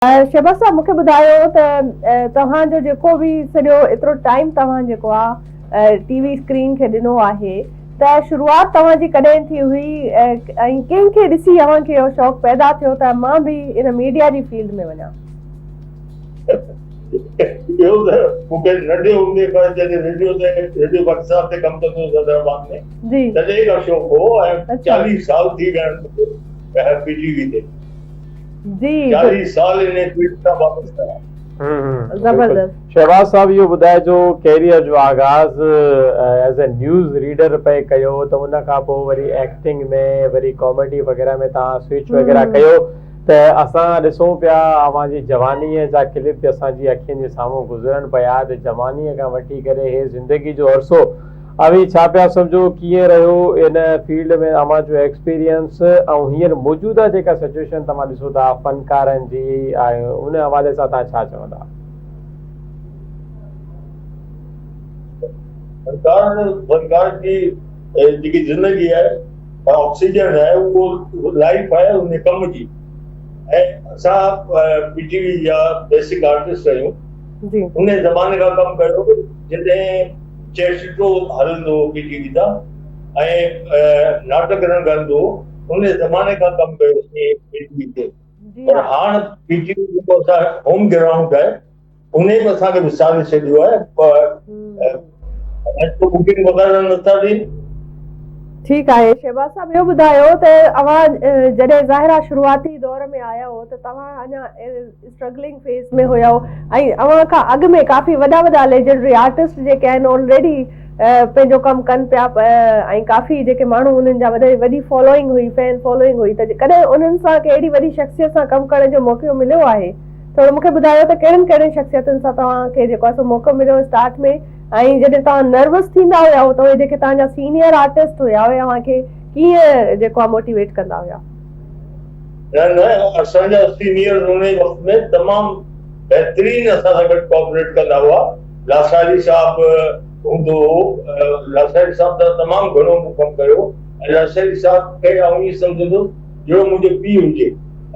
شهباز صاحب مون کي ٻڌايو ته توهان جو جيڪو به سڄو ايترو ٽائيم توهان جيڪو آ ٽي وي اسڪرين کي ڏنو آهي ته شروعات توهان جي ڪڏهن ٿي هئي ۽ ڪنهن کي ڏسي اوهان کي اهو شوق پيدا ٿيو ته مان به ان ميڊيا جي فيلڊ ۾ وڃان؟ اهو ته مون کي ننڍي هوندي کان جڏهن ريڊيو تي ريڊيو پاڪستان تي ڪم ڪندو هوس حيدرآباد ۾ تڏهن کان شوق هو ۽ 40 سال ٿي ويا آهن مون کي پي ٽي وي تي. جي 40 سال انهي فيلڊ سان وابسته آهي. زبردست. شهباز صاحب اهو ٻڌائجو ڪيريئر جو آغاز ايز اي نيوز ريڊر پئي ڪيو ته ان کان پوء وري ايڪٽنگ ۾ وري ڪاميڊي وغيره ۾ توهان سوئچ وغيره ڪيو ته اسان ڏسون پيا اوهان جي جوانيء جا ڪلپ به اسان جي اکين جي سامهون گذرن پيا ته جوانيء کان وٺي ڪري هي زندگي جو عرصو اوهين ڇا پيا سمجهو ڪيئن رهيو ان فيلڊ ۾ اوهان جو ايڪسپيرينس ۽ هينئر موجوده جيڪا سچوئيشن توهان ڏسو ٿا فنڪارن جي ۽ ان حوالي سان توهان ڇا چوندا؟ فنڪار فنڪار جي جيڪي زندگي آهي آڪسيجن آهي اهو لائف آهي ان ڪم جي ۽ اسان پي ٽي وي جا بيسڪ آرٽسٽ آهيون ان زماني کان ڪم ڪيو جڏهن چيسٽو هلندو هو پي ٽي وي تان ۽ ناٽڪ رنگ هلندو هو ان زماني کان ڪم ڪيوسين پي ٽي وي تي پر هاڻ پي ٽي وي جيڪو اسان هوم گرائونڊ آهي ان به اسان کي وساري ڇڏيو آهي بڪنگ وغيره نٿا ڏين. ٺيڪ آهي شهباز صاحب اهو ٻڌايو ته اوهان جڏهن ظاهر آهي شروعاتي دور ۾ آيا هو ته توهان اڃا اسٽرگلنگ فيز ۾ هيؤ ۽ اوهان کان اڳ ۾ ڪافي وڏا وڏا ليجنڊري آرٽسٽ جيڪي آهن آلريڊي پنهنجو ڪم ڪن پيا ۽ ڪافي جيڪي ماڻهو انهن جا وڏي وڏي فالوئنگ هئي فين فالوئنگ هئي ته ڪڏهن انهن سان ڪي اهڙي وڏي شخصيت سان ڪم ڪرڻ جو موقعو مليو آهي ٿورو مونکي ٻڌايو ته ڪهڙن ڪهڙن شخصيتن سان توهان کي جيڪو آهي سو موقعو مليو اسٽارٽ ۾ ۽ جڏهن توهان نروس ٿيندا هيا ته اهي جيڪي توهان جا سينيئر آرٽسٽ هيا اهي اوهان کي ڪيئن جيڪو آهي موٽيويٽ ڪندا هيا. نه نه اسان جا سينيئرز انهي وقت ۾ تمام بهترين اسان سان گڏ ڪوآپريٽ ڪندا هئا لاشاري صاحب هوندو هو لاشاري صاحب سان تمام گهڻو مون ڪم ڪيو ۽ لاشاري صاحب کي آئون ائين سمجهندو هوس جهڙو منهنجو پيء هجي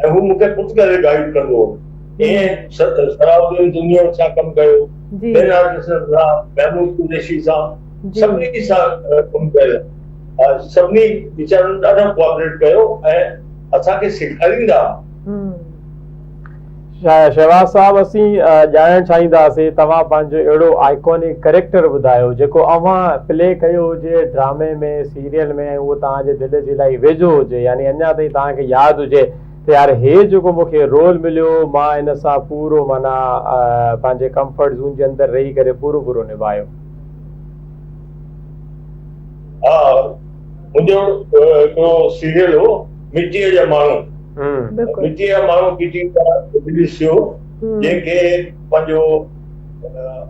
۽ هو مون کي پٽ ڪري گائيڊ ڪندو هو ائين صلاح الدين جونيئر سان ڪم ڪيو ٻين آرٽسٽن سان محمود قريشي سان سڀني سان ڪم ڪيل سڀني ويچارن ڏاڍو ڪوآپريٽ ڪيو ۽ اسان کي سيکاريندا. شهباز صاحب اسين ڄاڻڻ چاهينداسين توهان پنهنجو اهڙو آئيڪونڪ ڪريڪٽر ٻڌايو جيڪو اوهان پلي ڪيو هجي ڊرامي ۾ سيريل ۾ ۽ اهو توهان جي دل جي الاهي ويجهو هجي يعني اڃا تائين توهان کي ياد هجي ته يار هي جيڪو مون کي رول مليو مان ان سان پورو معنيٰ پنهنجي ڪمفرٽ زون جي اندر رهي ڪري پورو پورو نڀايو. ها منهنجو هڪڙو سيريل هو مٽيء جا ماڻهو مٽيء جا ماڻهو پي ٽي وي تان رليز ٿيو جنهن کي پنهنجو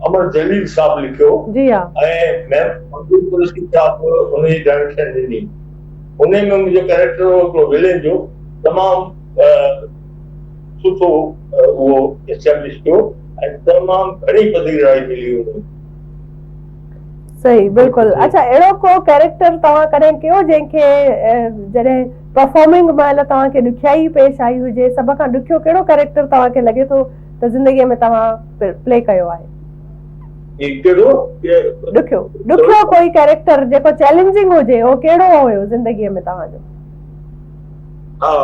امر جليل صاحب لکيو ۽ ميم منظور قريشي صاحب ان جي ڊائريڪشن ڏني ان ۾ منهنجو ڪريڪٽر هو هڪڙو ولين جو تمام سٺو اهو اسٽيبلش ٿيو ۽ تمام گهڻي پذيرائي ملي ان کي. صحيح بلڪل اڇا اهڙو ڪو ڪيريڪٽر توهان ڪڏهن ڪيو جنهن کي جڏهن پرفارمنگ مهل توهان کي ڏکيائي پيش آئي هجي سڀ کان ڏکيو ڪهڙو ڪيريڪٽر توهان کي لڳي ٿو ته زندگي ۾ توهان پلي ڪيو آهي؟ ڪهڙو ڏکيو ڏکيو ڪوئي ڪيريڪٽر جيڪو چئلينجنگ هجي اهو ڪهڙو هيو زندگي ۾ توهان جو؟ ها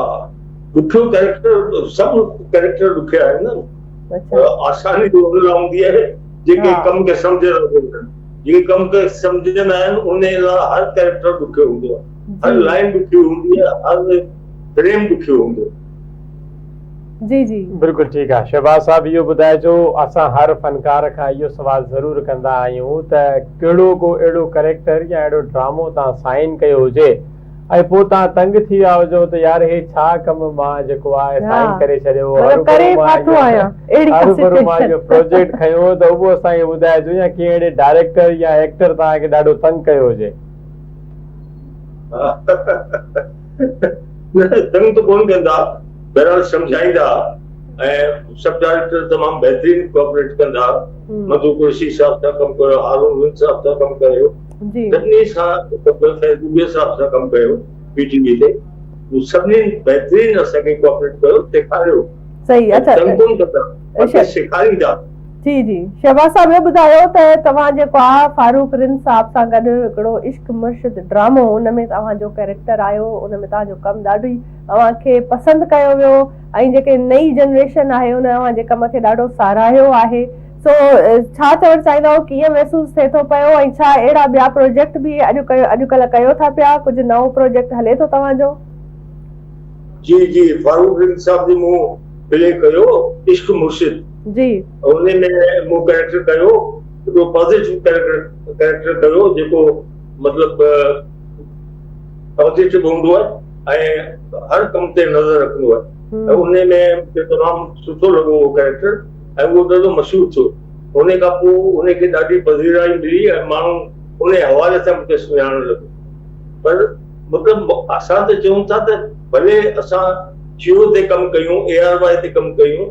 ڏکيو ڪيريڪٽر سڀ ڪيريڪٽر ڏکيا آهن نه آساني ته ان لاء هوندي آهي جيڪي ڪم کي سمجهي نه سگهن جيڪي ڪم کي سمجهندا آهن ان لاء هر ڪيريڪٽر ڏکيو هوندو آهي هر لائن ڏکي هوندي آهي هر فريم ڏکيو هوندو آهي. جي جي. بلڪل ٺيڪ آ شهباز صاحب اهو ٻڌائجو اسان هر فنڪار کان اهو سوال ضرور ڪندا آهيون ته ڪهڙو ڪو اهڙو ڪريڪٽر يا اهڙو ڊرامو توهان سائن ڪيو هجي ۽ پوء توهان تنگ ٿي ويا هجو ته يار هي ڇا ڪم مان جيڪو آهي سائن ڪري ڇڏيو هروڀرو مان هروڀرو مان اهو پروجيڪٽ کنيو ته اهو اسان کي ٻڌائجو يا ڪنهن اهڙي ڊائريڪٽر يا ايڪٽر توهان کي ڏاڍو تنگ ڪيو هجي. نه تنگ ته ڪونه ڪندا بهرحال سمجهائيندا ۽ سڀ ڊائريڪٽر تمام بهترين ڪوآپريٽ ڪندا مڌو قريشي صاحب سان ڪم ڪيو هارون رند صاحب سان ڪم ڪيو سڀني سان فيض ٻگهيو صاحب سان ڪم ڪيو پي ٽي وي تي سڀني بهترين اسان کي ڪوآپريٽ ڪيو سيکاريو صحيح اچھا تنگ ڪونه ڪندا بلڪه سيکاريندا. جي جي شهباز صاحب اهو ٻڌايو ته توهان جيڪو آ فاروق رند صاحب سان گڏ هڪڙو عشق مرشد ڊرامو ان ۾ توهان جو ڪيريڪٽر آيو ان ۾ توهان جو ڪم ڏاڍو ئي اوهان کي پسند ڪيو ويو ۽ جيڪي نئين جنريشن آهي ان اوهان جي ڪم کي ڏاڍو ساراهيو آهي سو ڇا چوڻ چاهيندؤ ڪيئن محسوس ٿئي ٿو پيو ۽ ڇا اهڙا ٻيا پروجيڪٽ به اڄ اڄڪلهه ڪيو ٿا پيا ڪجهه نئون پروجيڪٽ هلي ٿو توهان جو. جي جي فاروق رند صاحب جي مون پلي ڪيو عشق مرشد جي ان ۾ مون ڪيريڪٽر ڪيو هڪڙو پازيٽو ڪيريڪٽر ڪيريڪٽر ڪيو جيڪو مطلب پازيٽو هوندو آهي ۽ هر ڪم تي نظر رکندو آهي ۽ ان ۾ مونکي تمام سٺو لڳو اهو ڪيريڪٽر ۽ اهو ڏاڍو مشهور ٿيو ان کان پوء ان کي ڏاڍي پذيرائي ملي ۽ ماڻهو ان حوالي سان مونکي سڃاڻڻ لڳو پر مطلب اسان ته چئون ٿا ته ڀلي اسان جيو تي ڪم ڪيون، اي آر وائي تي ڪم ڪيون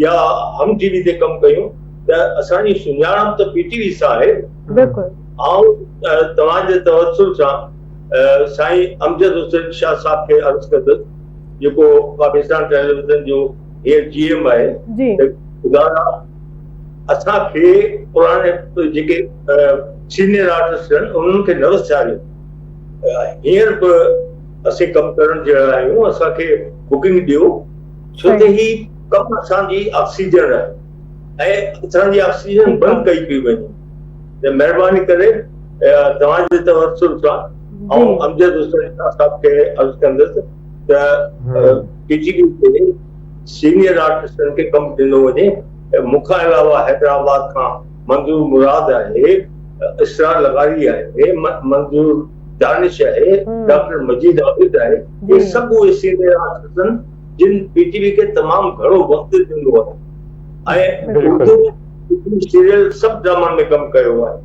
يا هم ٽي وي تي ڪم ڪيون ته اسان جي سڃاڻپ ته پي ٽي وي سان آهي. بلڪل. آئون توهان جي توسل سان سائين امجد حسين شاهه صاحب کي عرض ڪندس جيڪو پاڪستان ٽيليويزن جو هينئر جي ايم آهي ته خدارا اسان کي پراڻي جيڪي سينيئر آرٽسٽ آهن انهن کي نه وساريو. هينئر به اسين ڪم ڪرڻ جهڙا آهيون، اسان کي بڪنگ ڏيو، ڇو ته هي ڪم اسان جي آڪسيجن آهي ۽ اسان جي آڪسيجن بند ڪئي پئي وڃي ته مهرباني ڪري توهان جي توسل سان آئون امجد حسين شاهه صاحب کي عرض ڪندس ته پي ٽي وي تي سينيئر آرٽسٽن کي ڪم ڏنو وڃي، مون کان علاوه حيدرآباد کان منظور مراد آهي، اسرار لغاري آهي، منظور دانش آهي، ڊاڪٽر مجيد عابد آهي، اهي سڀ اهي سينيئر آرٽسٽ آهن جن پي ٽي وي کي تمام گهڻو وقت ڏنو آهي ۽ اردو سيريل سڀ ڊرامن ۾ ڪم ڪيو آهي.